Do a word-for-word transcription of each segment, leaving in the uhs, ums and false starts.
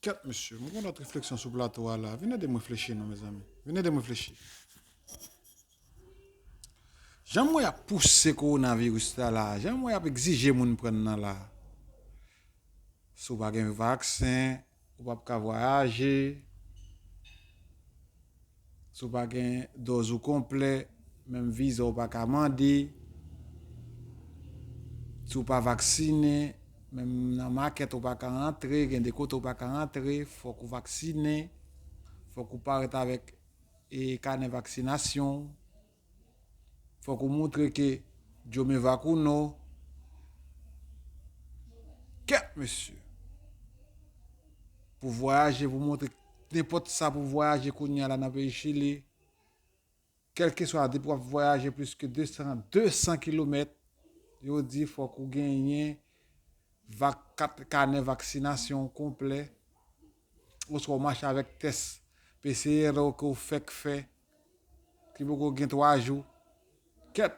Kèt, mesye, mwen gen lòt refleksyon sou plato a la. Vin ede m reflechi non, mezanmi. Vin ede m reflechi. Jan m wè y ap pouse kowonaviris la la, jan m wè y ap egzije moun pran nan la. Si w pa gen vaksen, ou p ap ka vwayaje. Si w pa gen dòz ou konplè, menm viza w pa ka mande. Si w pa vaksinen, menm nan makèt ou pa ka rantre, gen de kote ou pa ka rantre, fòk ou vaksinen, fòk ou parèt avèk e kanè vaksinasyon w. Fòk ou montre ke Dios me vacuno. Kèt, mesye. Pou vwayaje, pou montre nenpòt sa pou vwayaje kounye a la nan peyi Chili. Kèlkeswa, depi w ap vwayaje plis ke de san, de san kilomèt, yo di fòk ou genyen vak, kat, kanè vaksinasyon konplè, oswa w mache avèk tès P C R ke w fèk fè, ki poko gen twa jou. Kèt,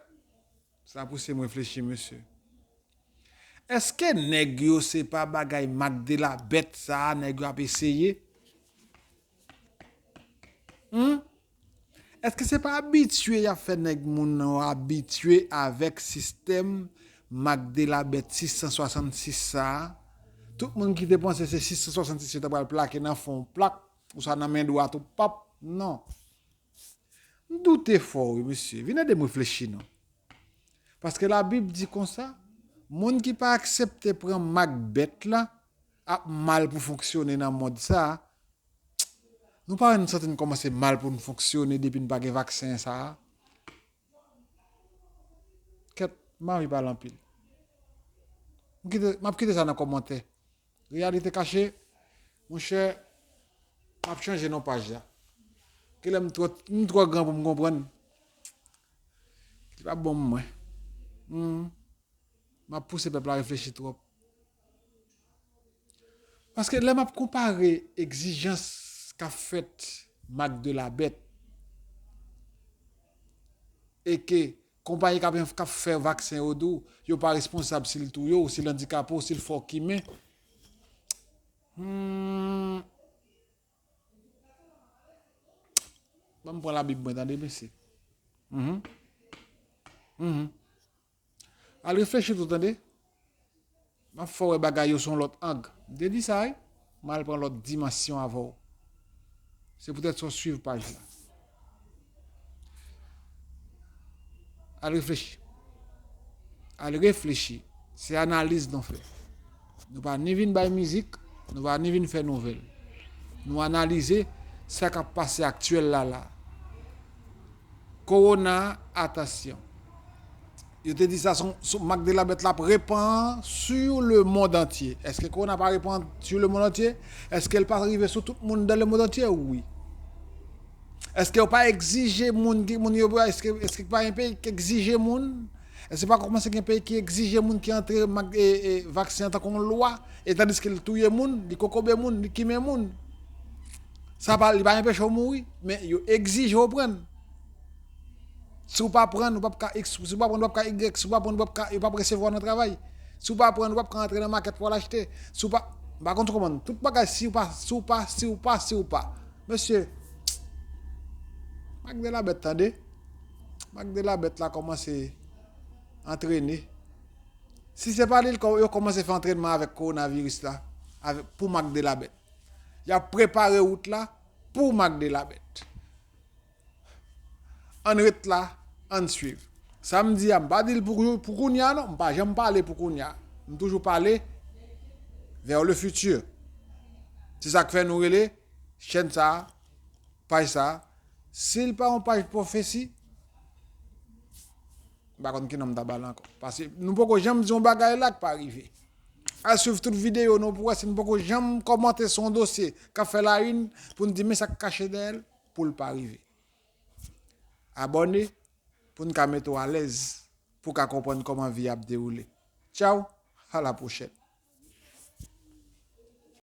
sa pouse m reflechi, mesye. Èske nèg yo se pa bagay mak de la bèt sa a, nèg yo ap eseye? Hmm? Èske se pa abitye y ap fè nèg moun nan yo abitye avèk sistèm mak de la bèt sis san swasannsis sa a? Tout moun ki te panse se sis san swasannsis yo ta pral plake nan fon w plak, ou sa nan men dwat ou, pap, non. M doute fò wi, mesye. Vin ede m reflechi non. Paske Labib di konsa, moun ki pa aksepte pran mak bèt la ap mal pou fonksyone nan mond sa a. Nou pa wè n santi n kòmanse mal pou n fonksyone depi n pa gen vaksen sa a? Kèt, m anvi pale anpil. M kite, m ap kite sa nan kòmantè. Reyalite kache, monchè, m ap chanje non paj la. Genlè m twò, m twò gran pou m konprann. Li pa bon pou mwen. Hmm. M ap pouse pèp la reflechi twòp. Paske lè m ap konpare egzijans k ap fèt mak de la bèt e ke konpayi k ap, k ap fè vaksen yo di w, yo pa responsab si l touye w, si l andikape w, si l fè w kimen. Hmm. Ban m pran Labib mwen, tande, mesye. Mhm. Mhm. Al reflechi tou, tande. M ap fè w wè bagay yo sou yon lòt ang. M te di sa, wi. M al pran lòt dimansyon avè w. Se poutèt sa w swiv paj la. Al reflechi. Al reflechi. Se analiz nou fè. Nou pa ni vin bay mizik, nou pa ni vin fè nouvèl. Nou analize sa k ap pase aktyèl la la. Kowona, atansyon. Yo te di sa, son, son, mak de la bèt la ap repann sur le monde entier. Èske kowona pa repann sur le monde entier? Èske l pa rive sou tout moun dans le monde entier? Wi. Èske yo pa egzije moun ki, moun yo, èske, èske pa gen peyi ki egzije moun? Èske pa kòmanse gen peyi ki egzije moun ki antre mak, e, e, vaksen an tankou yon lwa? E tandiske l touye moun, li kokobe moun, li kimen moun. Sa pa, li pa anpeche w mouri, men yo egzije w pran l. Si w pa pran l, ou p ap ka X, si w pa pran l, ou p ap ka Y, si w pa pran l, ou p ap ka, yo p ap resevwa w nan travay. Si w pa pran l, ou p ap ka antre nan makèt pou al achte. Si w pa, m pa konn kòman, tout bagay, si w pa, si w pa, si w pa, si w pa. Mesye, mak de la bèt, tande. Mak de la bèt la kòmanse antrene. Si se pa li, l kò-, yo kòmanse fè antrènman avèk kowonaviris la, avèk, pou mak de la bèt. Y ap prepare wout la pou mak de la bèt. Ann ret la, ann swiv. Sa m di a, m pa di l pou, pou kounye a non, m pa janm pale pou kounye a. M toujou pale vers le futur. Se sa k fè nou rele chèn sa a, paj sa a. Si l pa yon paj pwofesi, m pa konn ki non m ta ba l ankò. Paske nou poko janm di yon bagay la k pa rive. Al swiv tout videyo nou pou wè si n poko janm kòmante sou yon dosye k ap fè la une pou n di men sa k kache dèyè l pou l pa rive. Abòne pou n ka mete w alèz, pou w ka konprann kòman vi a ap dewoule. Tchaw, a la pwochèn.